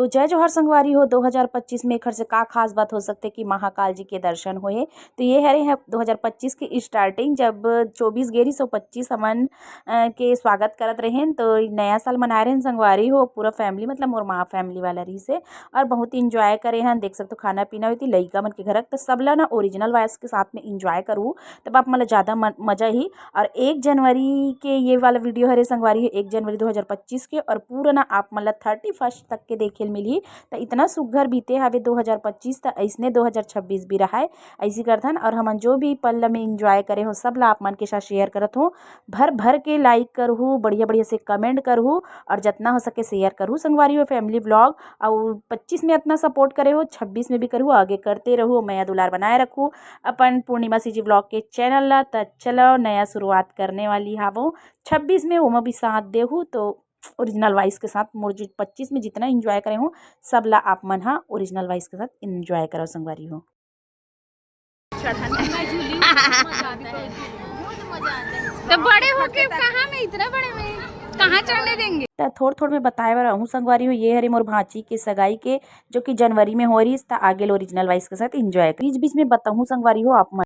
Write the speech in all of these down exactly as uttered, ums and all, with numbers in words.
तो जय जोहार संगवारी हो, दो हज़ार पच्चीस में एखर से का खास बात हो सकथे कि महाकाल जी के दर्शन होए। तो ये हरे है दो हज़ार पच्चीस के starting, जब चौबीस गे रहिस, पच्चीस हमन, अ, के स्वागत करत रहेन। तो नया साल मनाए रहेन संगवारी हो, पूरा family, मतलब मोर माँ family वाला रहिस हे, और बहुत enjoy करे हन। देख सकथो खाना पीना होती लइका मन के घर, तो सबला ना original voice के साथ में enjoy करहू, तब आप मन ला ज़्यादा म-, मजा ही। और एक जनवरी के ये वाला video हरे संगवारी हो, एक जनवरी दो हज़ार पच्चीस के, और पूरा ना आप मन ला thirty first तक के देखे ल मिलही। त इतना सुग्घर बीते हवे दो हज़ार पच्चीस, त अइसने दो हज़ार छब्बीस भी रहाय। अइसी करथन, और हमन जो भी पल ल में enjoy करे हो, सब ला आप मन के साथ share करत हो। भर भर के like करहू, बढ़िया बढ़िया से comment करहू, और जतना हो सके share करहू संगवारी हो family vlog। अउ पच्चीस में इतना support करे हो, छब्बीस में भी करहू, आगे करते रहू, मया दुलार बनाए रखू अपन पूर्णिमा CG vlog के channel ला। त चलो, नया शुरुआत करने वाली हावो छब्बीस में, ओमा भी साथ देहू। तो original voice के साथ मोर जो पच्चीस में जितना enjoy करे हो, सब ला आप मन हा original voice के साथ enjoy करो संगवारी हो। मैं झूली हूँ, बहुत मजा आता है, बहुत मजा आता है। तो बड़े होके कहाँ में, इतना बड़े में कहाँ चढ़ने देंगे? त थोड़ थोड़ में बताए बर आहूँ संगवारी हो, ये हरे मोर भांची के सगाई के, जो कि जनवरी में हो रहिस, त आगे ल original voice के साथ enjoy कर। बीच बीच में बताहूँ संगवारी हो आप मन।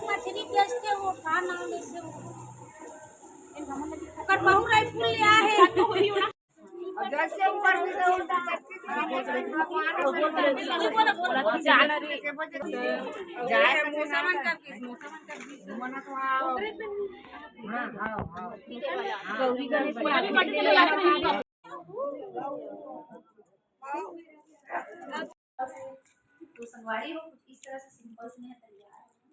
मछली बेचते हो, का नाम लेते हो? ओकर बहू रायपुर ले आए। तो संगवारी हो, कुछ इस तरह से simple से मैं तैयार हूँ।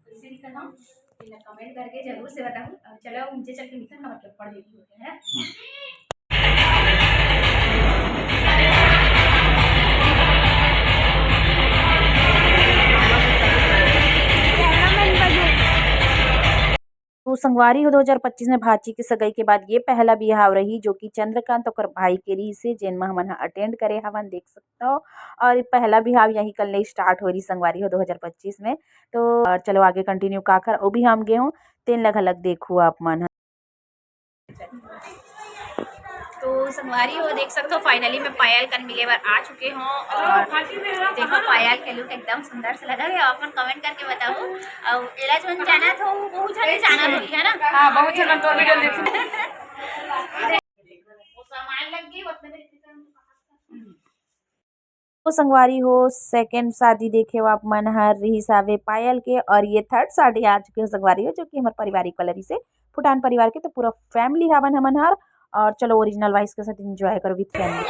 कैसे दिखत हूँ, comment करके जरूर से बताहू। अब चलो, नीचे चल के मिथन हमर के पढ़ लेती होते हैं। तो संगवारी हो, दो हज़ार पच्चीस में भांची के सगाई के बाद ये पहला बिहाव रही, जो कि चंद्रकांत ओकर भाई के रहिस हे, जेन म हमन ह attend करे हवन, देख सकथव। और ये पहला बिहाव यही कल ले start हो रही संगवारी हो दो हज़ार पच्चीस में। तो और चलो आगे continue काखर ओ बिहाव म गे हो, तेन ल घलक देखू आप मन ह। तो संगवारी हो, देख सकथो, finally मैं पायल कन मिले बर आ चुके हों। और देखो, पायल के look एकदम सुंदर से लगा है, अपन comment करके बताओ। और एला जोन जानत हो, बहुत झन जानत होही, है ना? हाँ, बहुत झन तोर video देखे। वो सामान लग गई, उतने में तो संगवारी हो, second शादी देखे हो आप मन हर रिहिस हावे पायल के, और ये third शादी आ चुके हो संगवारी हो, जो कि हमर पारिवारिक वाला रिहिस हे फुटान परिवार के। तो पूरा family हावन हमन हर, और चलो original voice के साथ enjoy करो with family।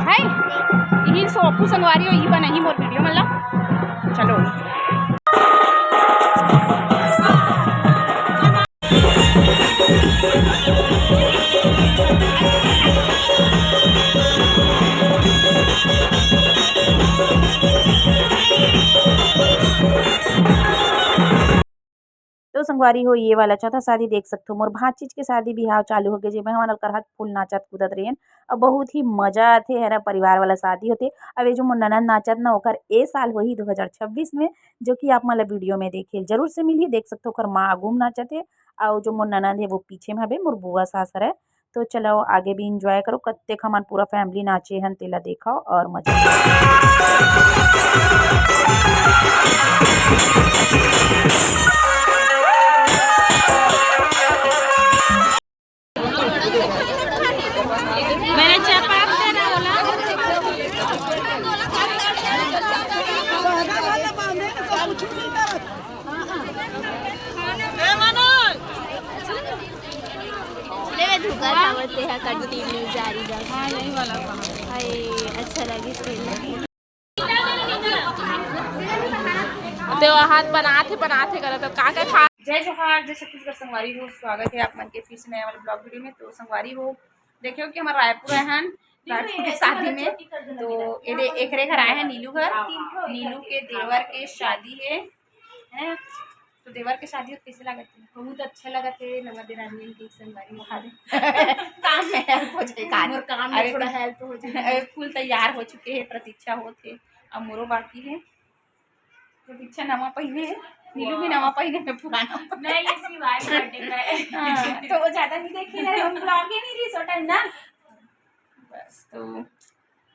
है, यही सोपू संगवारी हो, यही बनही मोर video मन ला। चलो। तो संगवारी हो, ये वाला चौथा शादी देख सकथो, मोर भांचीज के शादी बिहाव चालू होगे, जेमे हमन अलकरहा फुल नाचत कूदत रहेन। अब बहुत ही मजा आथे, है ना, परिवार वाला शादी होथे। अब ये जो मोर ननद नाचत ना, ओकर ए साल होही दो हज़ार छब्बीस में, जो कि आप मन ला video में देखे जरूर से मिलही। देख सकथो, ओकर माँ आगू में नाचत हे, अउ जो मोर ननद हे, वो पीछे में हवे, मोर बुआ सास हरे। तो चलो, आगे भी enjoy करो, कतेक हमन पूरा family नाचे हन, तेला देखो और मजा। मैंने चपाक देना बोला। ले बे, धुका खावत हे, continue जारी रख। हाँ, यही वाला था। हाय, अच्छा लगे तेल। तो हाथ बनात हे, बनात हे करत, तो का का खा। जय जोहार, जय छत्तीसगढ़ संगवारी हो, स्वागत है आप मन के फिर से नया वाला vlog video में। तो संगवारी हो, देखियो कि हमर रायपुर आए हन, रायपुर के शादी में। तो ये दे, एकरे घर आए हैं नीलू घर, नीलू के देवर के शादी है, हैं? देवर के शादी होत कइसे लागत हे? बहुत अच्छा लगत हे, नवा देरानी के संगवारी हो। काम में help हो जाए, काम। मोर काम में अरे, थोड़ा help हो जाए। अरे, full तैयार हो चुके हैं, प्रतीक्षा होत हे, अब मोरो बाकी है। प्रतीक्षा नवा पहिने है, नीलू भी नवा पहिने है, पुराना। नहीं, ये शिवाय birthday का है। हाँ, तो वो ज्यादा नहीं देखे ना, हम vlog ही नहीं रही, सो time ना। बस, तो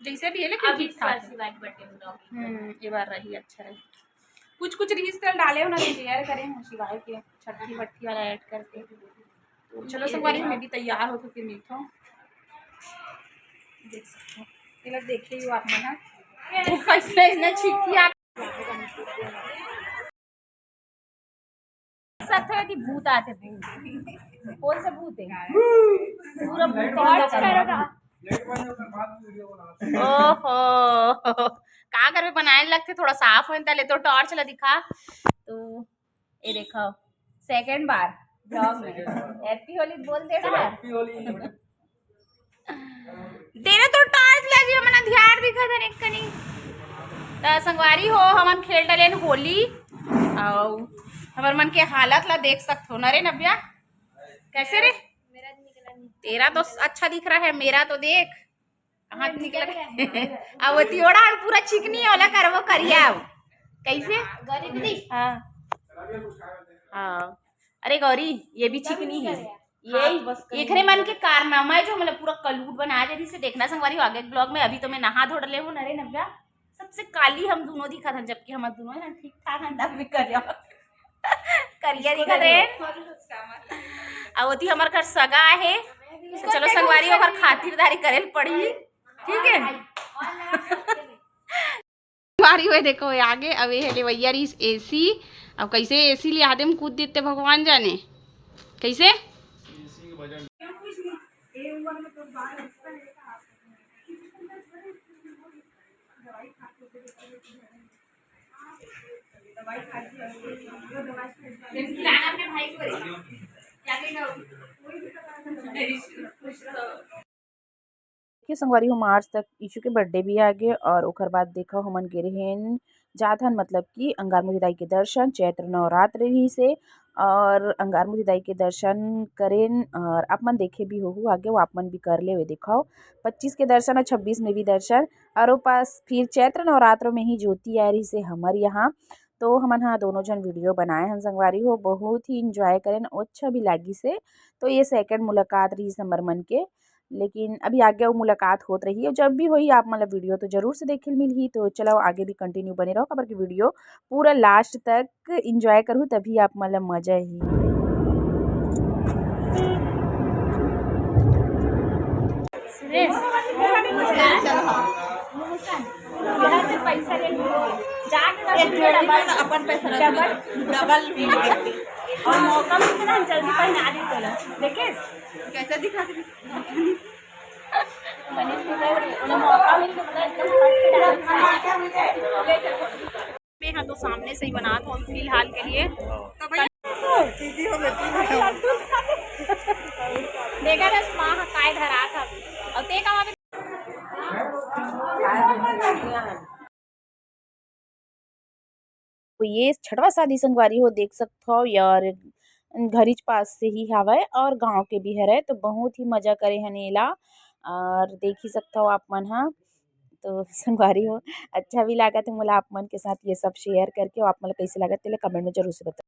जैसे भी है, लेकिन अब ठीक इस ठाक बार है। शिवाय birthday vlog ही हम्म, ये बार रही, अच्छा रही। कुछ कुछ reels तेल डाले हो ना, तो share करे हो शिवाय के छट्ठी वट्ठी वाला add करके। तो चलो संगवारी, मैं भी तैयार हो तो फिर मिलता हूँ। देख सकते हो, ये लोग देखे ही हो आप मन, हाँ? वो कैसे इसने छिटकी आप सकते हो कि भूत आते, भूत। कौन सा भूत है? पूरा भूत है। Torch करो ना। ओहो, का करबे, बनाए लगथे, थोड़ा साफ होए तले तो torch ला दिखा। तो ये देखो, second बार vlog में। Happy होली बोल दे ना। Happy होली। तेरा तो torch ला जी, हमन अंधियार दिखत हन एक कनी। त संगवारी हो, हमन खेल डलेन होली, अउ हमर मन के हालत ला देख सकथो न रे नव्या, कैसे रे? तेरा तो अच्छा दिख रहा है, मेरा तो देख कहाँ निकल गया। अब वो तियोड़ा हम पूरा चिकनी वाला करबो करिया। कैसे? गौरी दीदी। हाँ। हाँ। अरे गौरी, ये भी चिकनी है। ये हाथ बस कहीं एकरे मन के कारनामा है जो मतलब पूरा कलूट बना दे रही से। देखना संगवारी हो आगे vlog में। अभी तो मैं नहा धो डले हूँ, नरे नव्या। सबसे काली हम दोनों दिखत हन, जबकि हम दोनों ना ठीक ठाक अंडा भी करिया। करिया इसको दिखत देख रहे। लो। अब ओती हमर घर सगा है, तो चलो संगवारी ओकर खातिरदारी करे ल पड़ी, ठीक है? संगवारी हो देखो, ये आगे अब ये है लेवैया रहीस एसी। अब कैसे एसी लिया दे में कूद देते भगवान जाने कैसे। देखिए संगवारी हो, मार्च तक ईशु के birthday भी आ गे और ओकर बाद देखो हमन गे रहेन जात हन, मतलब कि अंगारमोती दाई के दर्शन, चैत्र नवरात्र रहिस हे और अंगारमोती दाई के दर्शन करेन और आप मन देखे भी होहू आगे, वो आप मन भी कर लेवे। देखो पच्चीस के दर्शन और छब्बीस में भी दर्शन और वो पास फिर चैत्र नवरात्र में ही ज्योति आए रहिस हे हमर यहाँ, तो हमन हा दोनों झन video बनाए हन संगवारी हो, बहुत ही enjoy करेन, अच्छा भी लागिस हे। तो ये second मुलाकात रहिस हमर मन के, लेकिन अभी आगे अउ मुलाकात होत रही, और जब भी होही आप मन ला video तो जरूर से देखे ल मिलही। तो चलो आगे भी continue बने रहो, काबर कि video पूरा last तक enjoy करहू, तभी आप मन ला मजा ही। सुरेश, यहाँ से पैसा ले लो, जाके एक जोड़ी में अपन पैसा रख लो, double। और मौका मिलता ना, जल्दी पहना दी तो लो। देखे? कैसे दिखा दी? मनीष को कह रही, उन्हें मौका मिल गया, एकदम फट से डाल। में है तो सामने से ही बनात हो फिलहाल के लिए। देखा रस माँ काय धरा था। और ते का तो ये छठवा शादी संगवारी हो देख सकत हव यार, घरीच पास से ही हवय और गांव के भी हरय, तो बहुत ही मजा करे हन एला। और देख ही सकत हव आप मन ह, तो संगवारी हो, अच्छा भी लागत हे मोला आप मन के साथ ये सब share करके। और आप मन ला कइसे लागत तेला comment में जरूर से बताओ।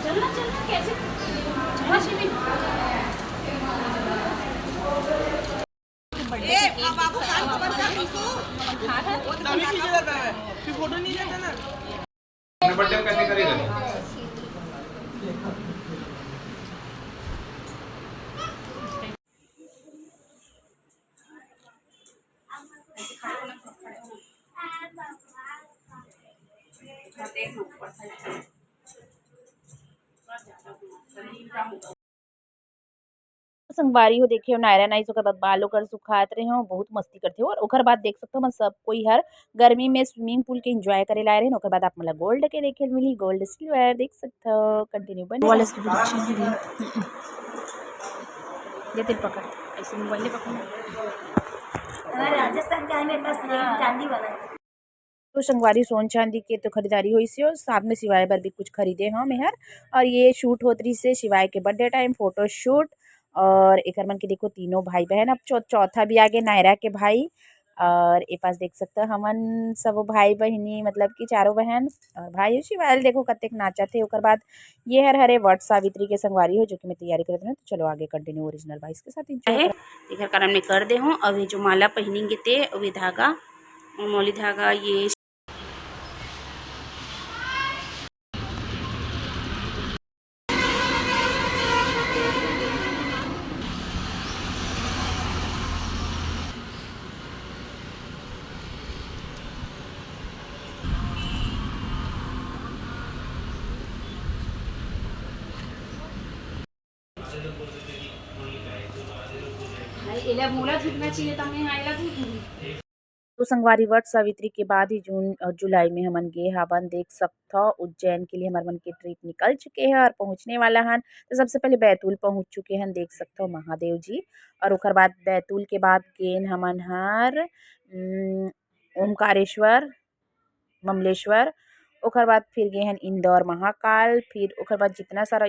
चलना, चलना, कैसे? चलना, शिमी। ए, आ बाबू, कान को बंद कर, ईशु। वो तो तभी खींचे जाता है, फिर फोटो नहीं लेता ना। बर्थडे कैसे करेगा? संगवारी हो, देखे हो, नायरा नाइस ओकर बाद बाल ओकर सुखात रहे हो, बहुत मस्ती करथे। और ओकर बाद देख सकथो, हमन सब कोई हर गर्मी में swimming pool के enjoy करे ला आए रहे। ओकर बाद आप मन ला gold के देखे ल मिलही, gold silver देख सकथो। Continue बने वाला रहो। ये तेल पकड़, ऐसे मोबाइल पकड़। राजस्थान के हमें बस चांदी वाला है। तो संगवारी, सोन चांदी के तो खरीदारी होइस हे, साथ में शिवाय बर भी कुछ खरीदे हंव मेहर। और ये shoot होत रहिस हे शिवाय के birthday time photo shoot। और एकर मन के देखो, तीनों भाई बहन, अब चौ-, चौथा भी आगे, नायरा के भाई। और ए पास देख सकथो हमन सब भाई बहिनी, मतलब कि चारों बहन और भाई। शिवाय ल देखो कतेक नाचत हे। ओकर बाद ये हर हरे वट सावित्री के संगवारी हो, जो कि मैं तैयारी करत हंव। तो चलो आगे continue original voice के साथ enjoy हे। करब। एकर कारण मैं कर दे हंव। अउ ये जो माला पहिनिन गे ते, अउ ये धागा, अउ मौली धागा, ये भाई, एला मोला झुकना चाहिए, तब मैं एला झुकूंगी। तो संगवारी, वट सावित्री के बाद ही जून और जुलाई में हमन गे हावन। देख सकथव, उज्जैन के लिए हमर मन के trip निकल चुके हे और पहुँचने वाला हन। तो सबसे पहले बैतूल पहुँच चुके हन, देख सकथव महादेव जी। और ओकर बाद बैतूल के बाद गेन हमन हर, उम, ओमकारेश्वर, ममलेश्वर, ओकर बाद फिर गे हन इंदौर महाकाल, फिर ओकर बाद जितना सारा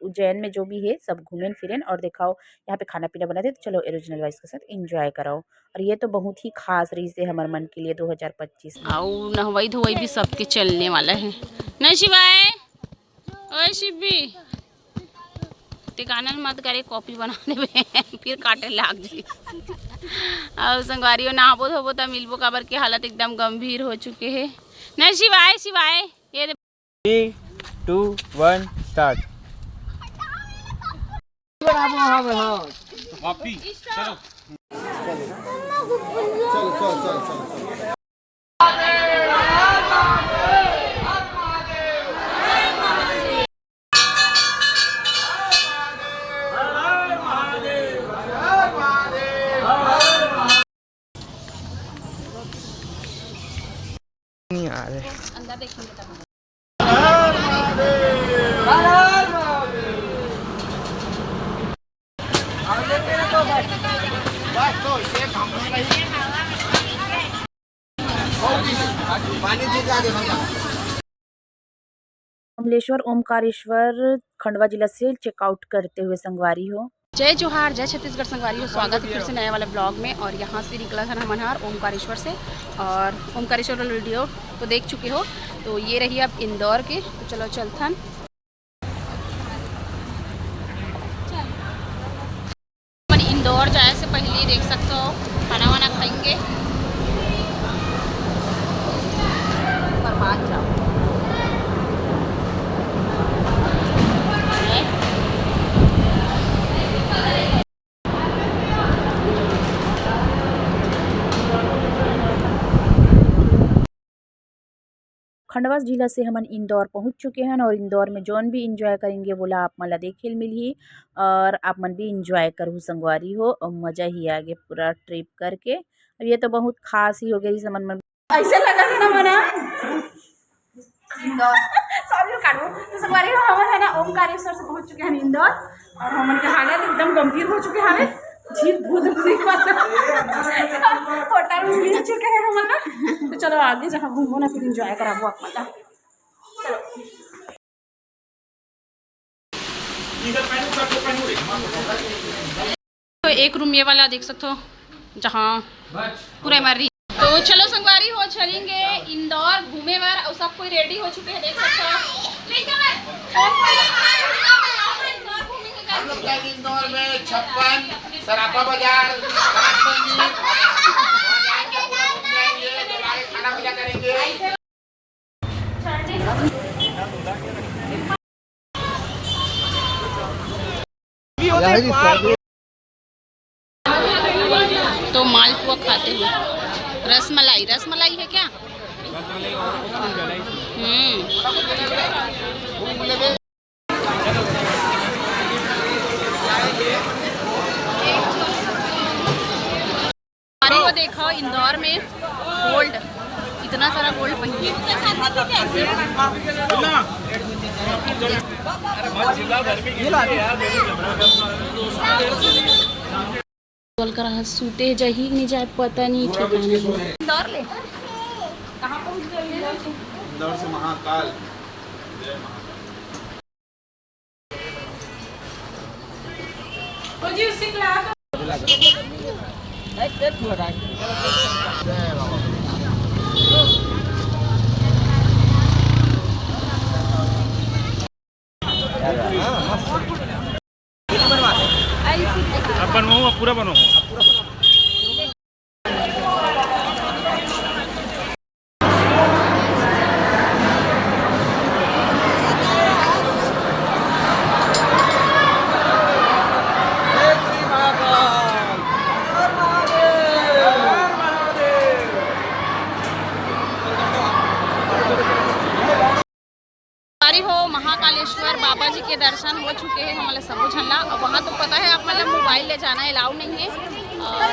उज्जैन में जो भी हे, सब घूमेन फिरेन। और देखाओ, यहाँ पे खाना पीना बनत हे, तो चलो original voice के साथ enjoy कराओ। और ये तो बहुत ही खास रहिस हे हमर मन के लिए दो हज़ार पच्चीस में। अउ नहवाई धोवाई भी सबके चलने वाला हे ना शिवाय? ओए शिब्बी, ते कानन मत करे, copy बना देबे, फिर काटे लाग जी। अउ संगवारी हो, नहाबो धोबो त मिलबो, काबर के हालत एकदम गंभीर हो चुके हे। नहीं शिवाय, शिवाय, ये दे। Three, two, one, start। नहीं आ रहे। कमलेश्वर ओमकारेश्वर खंडवा जिला से check out करते हुए संगवारी हो। जय जोहार, जय छत्तीसगढ़ संगवारी हो, स्वागत है फिर से नया वाला vlog में। और यहाँ से निकला था हमन हर ओमकारेश्वर से, और ओमकारेश्वर वाला video तो देख चुके हो। तो ये रही अब इंदौर के, तो चलो चलथन। अपन इंदौर जाए से पहले देख सकते हो, खाना वाना खाएंगे, उसके बाद जाओ। खंडवा जिला से हमन इंदौर पहुंच चुके हन और इंदौर में जौन भी enjoy करेंगे, वोला आप मन ला देखे ल मिलही और आप मन भी enjoy करहू संगवारी हो, और मजा ही आगे पूरा trip करके। अब ये तो बहुत खास ही हो गया, इस मन मन ऐसे लगा था ना मना। इंदौर। Sorry, काटो। तो संगवारी हो, हमन है ना ओमकारेश्वर से पहुंच चुके हैं इंदौर और हमन के हालत एकदम गंभीर हो चुके हैं। जीत भूत होटल में मिल चुके हैं हमन ना। तो चलो आगे जहाँ घूमो ना, फिर enjoy कराबो आप मन ला। तो एक room ये वाला देख सकते हो, जहाँ पूरा हमारी। तो चलो संगवारी हो, चलेंगे इंदौर घूमे बर, और सब कोई ready हो चुके हैं, देख सकते हो। हम लोग जाएंगे इंदौर में छप्पन, सराफा बाजार, कांच मंदिर, वहाँ जाएंगे, पूरा घूम जाएंगे, तो आगे खाना पीना करेंगे। तो मालपुआ खाते हैं। रसमलाई, रसमलाई है क्या? हम्म। अरे वो देखो इंदौर में gold, इतना सारा gold पहिए। बोल कर सूते जाही नहीं जाए, पता नहीं ठिकाना नहीं। इंदौर ले कहाँ पहुँच इंदौर से महाकाल। अब बनवाऊँ, अब पूरा बनवाऊँ। संगवारी हो, महाकालेश्वर बाबा जी के दर्शन हो चुके हैं हमन ला सबो झन ला। अब वहाँ तो पता है आप मन ला मोबाइल ले जाना अलाउ नहीं है। और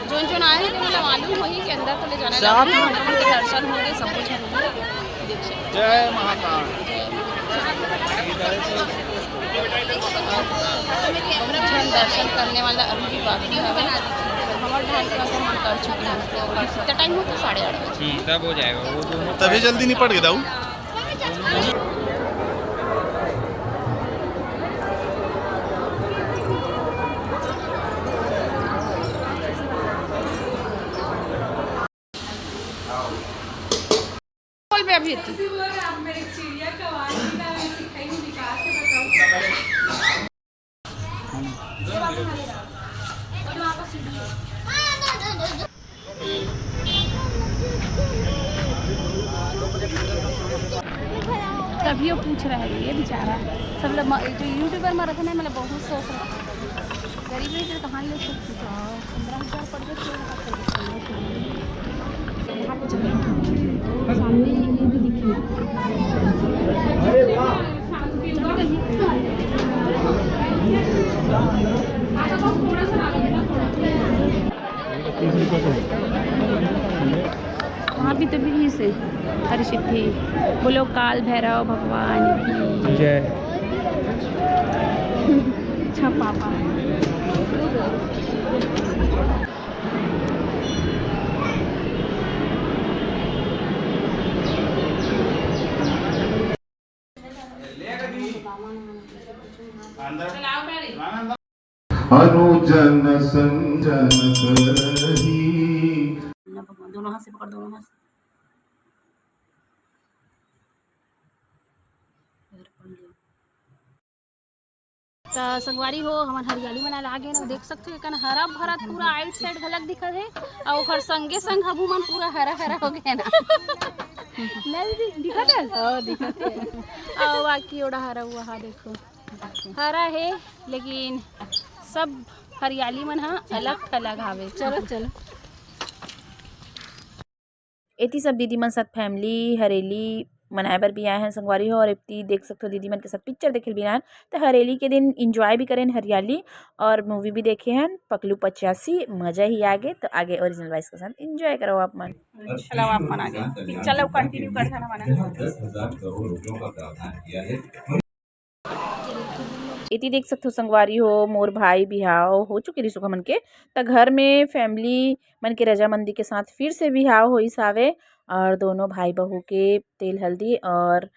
जोन जोन आए हैं, तो मतलब मालूम होही कि अंदर तो ले जाना अलाउ नहीं है। भगवान के दर्शन होंगे, सबो झन होंगे। जय महाकाल। जय महाकाल। दर्शन करने वाला अभी भी बाकी है। हमर ढाल के बाद हम कर चुके हैं। कितना टाइम होता है? साढ़े आठ बजे। हम्म, तब हो जाएगा वो दोनों। तभी जल्दी निपट गए दाऊ। बोल बे अभी तू। तभी वो पूछ रहा है ये बेचारा। सब लोग म-, जो यूट्यूबर में रखना है, मतलब, बहुत शौक रखते हैं। गरीब रही तो कहाँ ले सकते हैं? पंद्रह हज़ार पड़ गए, छः हज़ार पड़ गए। यहाँ पे चले। सामने ये भी दिखी। वहाँ भी तो भी से हर सिद्धि। बोलो काल भैरव भगवान की जय। अच्छा पापा। अनुजन संजन करही। दोनों हाथ से पकड़, दोनों हाथ से। त संगवारी हो, हमन हरियाली मनाए ला आगे ना, देख सकथो, एकन हरा भरा पूरा आइट साइड घलक दिखत हे, अउ ओकर संगे संग हमू मन पूरा हरा हरा हो गए ना। नहीं दीदी, दिखत हे? हाँ, दिखत हे। अउ बाकी ओड़ा हरा हुआ हा, देखो, हरा हे, लेकिन सब हरियाली मन हा अलग थलग हावे। चलो, चलो। एती सब दीदी मन साथ फैमिली हरेली मनाए बर भी आए हैं संगवारी हो, और एती देख सकथो दीदी मन के साथ पिक्चर देखे ल भी आए हैं। तो हरेली के दिन एंजॉय भी करें हरियाली और मूवी भी देखे हैं पकलू पचासी, मजा ही आगे। तो आगे ओरिजिनल वॉइस के साथ एंजॉय करो आप मन। चलो आप मन आगे पिक्चर ला कंटिन्यू कर देना मना। एती देख सकथो संगवारी हो, मोर भाई बिहाव हो चुके रिहिस ओखर मन के, त घर में फैमिली मन के रजामंदी के साथ फिर से बिहाव होइस हावे, और दोनों भाई बहू के तेल हल्दी और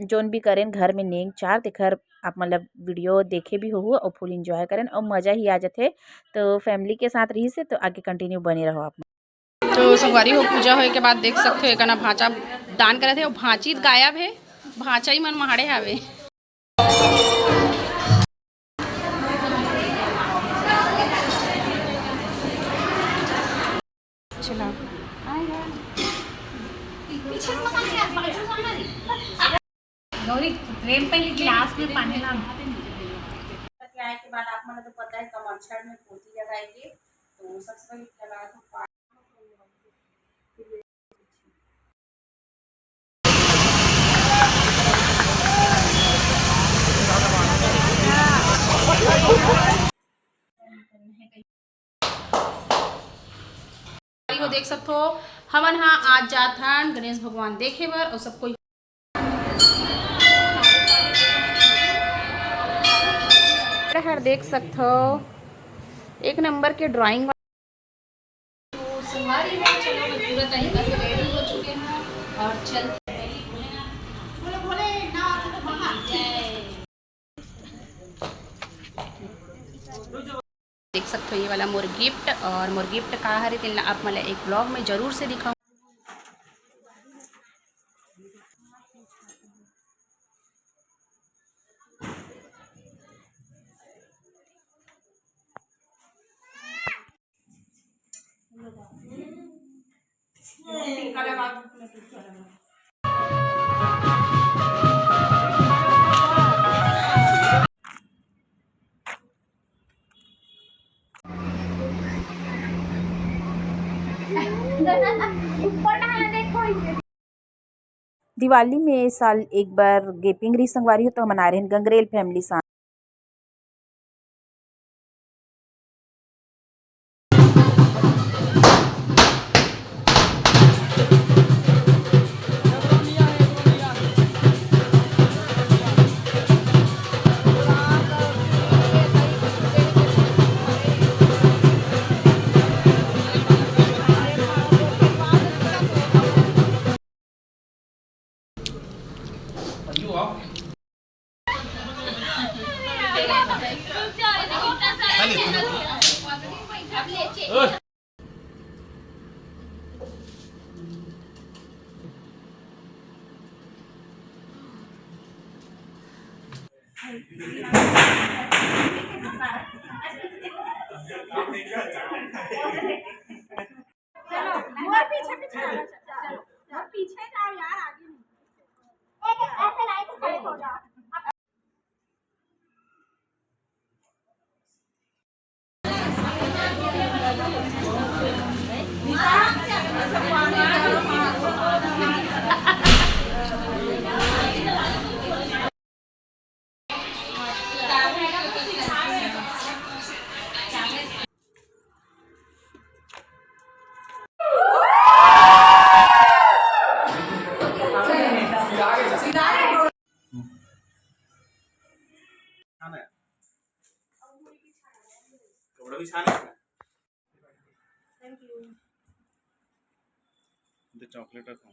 जोन भी करेन घर में नेंग चार, तेखर आप मतलब वीडियो देखे भी होहू और फुल एंजॉय करेन और मजा ही आ जाथे। तो फैमिली के साथ रहिस हे, तो आगे कंटिन्यू बने रहो आप। तो संगवारी हो, पूजा होए के बाद देख सकथो, एकना भांचा दान करत हे, अउ भांची गायब हे, भांचा ही मन माड़े हावे। चला। गौरी, ट्रे में पहले गिलास में पानी ला। आए के बाद आप मन तो पता है, कमरछड़ में पोती लगाए के, तो सबसे पहले लगा दो। को देख सकथो, हमन हा आज जात हन गणेश भगवान देखे बर, और सब कोई हर देख सकथो, एक नंबर के ड्राइंग। तो संगवारी हो, चलो, मैं पूरा तरीका से रेडी हो चुके हैं। और चल, देख सकते हो ये वाला मोर गिफ्ट, और मोर गिफ्ट का हरे तेन ला आप मन ला एक ब्लॉग में जरूर से दिखाऊँ। दिवाली में ए साल एक बार गे पिंगरी संगवारी हो, तो हमन आ रहे हैं गंगरेल फैमिली साथ। चलो, और पीछे, पीछे आ जाओ, चलो, और पीछे जाओ यार, आगे नहीं। एक ऐसे लाइन से खड़े हो जाओ। खाना है। कपड़ा भी छाने का। Thank you. तो चॉकलेट रखो।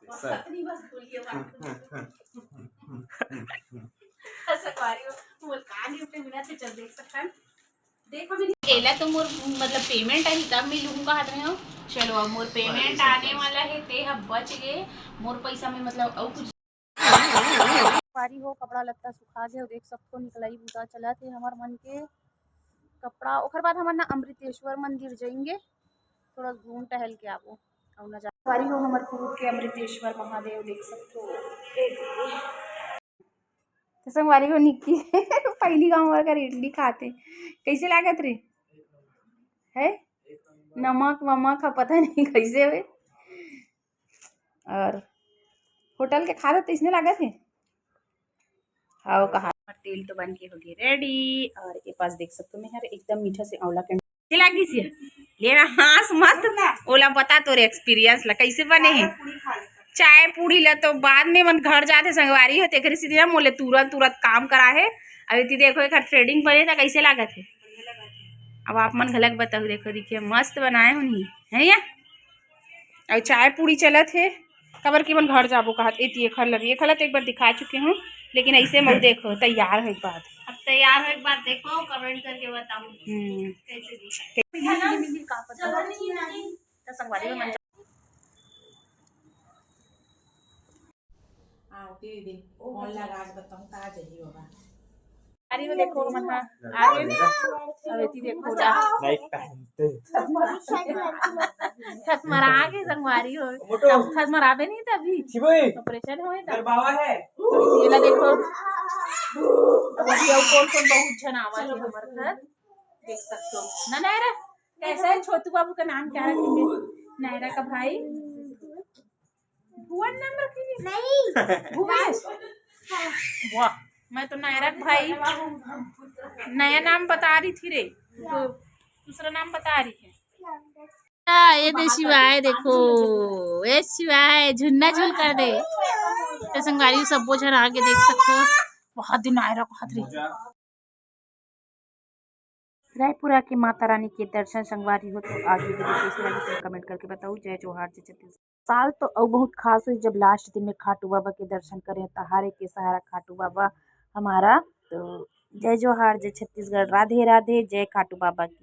बस, अतनी बस बोलिए बात। संगवारी हो, मोर का गिफ्ट मिला थे, चल देख सकथन। देखो भी नहीं। एला तो मोर, मतलब, पेमेंट आही तब मैं लूहूं कहत रहे हो। चलो, अब मोर पेमेंट आने वाला है, ते ह बच गए। मोर पैसा में, मतलब, अउ कुछ। संगवारी हो, कपड़ा लत्ता सुखा गए, देख सकथो, निकलाई बूता चलत हे हमर मन के कपड़ा। ओकर बाद हमन ना अमृतेश्वर मंदिर जाएंगे, थोड़ा घूम टहल के आबो। अउ नजारा संगवारी हो, हमर कुरूद के अमृतेश्वर महादेव देख सकथो। ए दे। तो संगवारी हो, निक्की पहली गांव वर्कर इडली खाते, कैसे लागत रे? है नमक वमक ह, पता नहीं कैसे हुए। और होटल के खाते तो इसने लागत है। हाँ, कहा। तेल तो बन के होगे रेडी। और ये पास देख सकते हो, मैं हर एकदम मीठा से आंवला के ये लागिस ये। लेना हाँस मत। ओला बता तोरे एक्सपीरियंस ला, कैसे बने हे? चाय पूड़ी ला तो बाद में मन घर जाथे संगवारी हो, तेकरे सीधे ना मोले तुरंत तुरंत काम करा हे। अभी ती देखो, एक थ्रेडिंग बने था, कैसे लागत हे? अब आप मन घलक बताओ, देखो, देखिए, मस्त बनाए होनी है या? अउ चाय पूड़ी चलत हे, काबर कि मन घर जाबो कहत। एती एखर लगी, एखर ला तो एक बार दिखा चुके हूँ, लेकिन ऐसे मत देखो, तैयार होए के बाद। अब तैयार होए के बाद देखो, कमेंट करके बताओ। हम्म। कैसे दिखा। तो संगवारी हो मन। हाँ, दे दे। फोन लगा के बताऊँ, तो आ जाइए बाबा। अरे वो देखो, मन हा आ गए ना। अब एती देखो जा। नहीं पहनते। थस मरा के संगवारी हो। मोटो। थस मराबे नहीं तभी। छिबे। ऑपरेशन होए था। गरबावा है। ये ला देखो। अभी और कौन कौन बहुत जन आवा थे हमारे घर। देख सकते हो। ना नायरा, कैसा है छोटू बाबू का नाम क्या रखेंगे? नायरा का भाई। भुवन नाम रखेंगे? नहीं। भुवेश? वाह, मैं तो नायरा का भाई नया नाम बता रही थी रे, तो दूसरा नाम बता रही है। आ, ये दे शिवाय, देखो, ए शिवाय, झुन्ना झुल कर दे। तो संगवारी सब्बो झन आगे देख सकते हो, बहुत दिन नायरा को हाथ रही। रायपुर आके माता रानी के दर्शन संगवारी हो तो आगे वीडियो कैसे लगे सब कमेंट करके बताओ। जय जोहार, जय छत्तीसगढ़। साल तो अउ बहुत खास होइस जब लास्ट दिन में खाटू बाबा के दर्शन करें तहारे के सहारा खाटू बाबा हमारा। तो जय जोहार, जय छत्तीसगढ़, राधे राधे, जय खाटू बाबा की।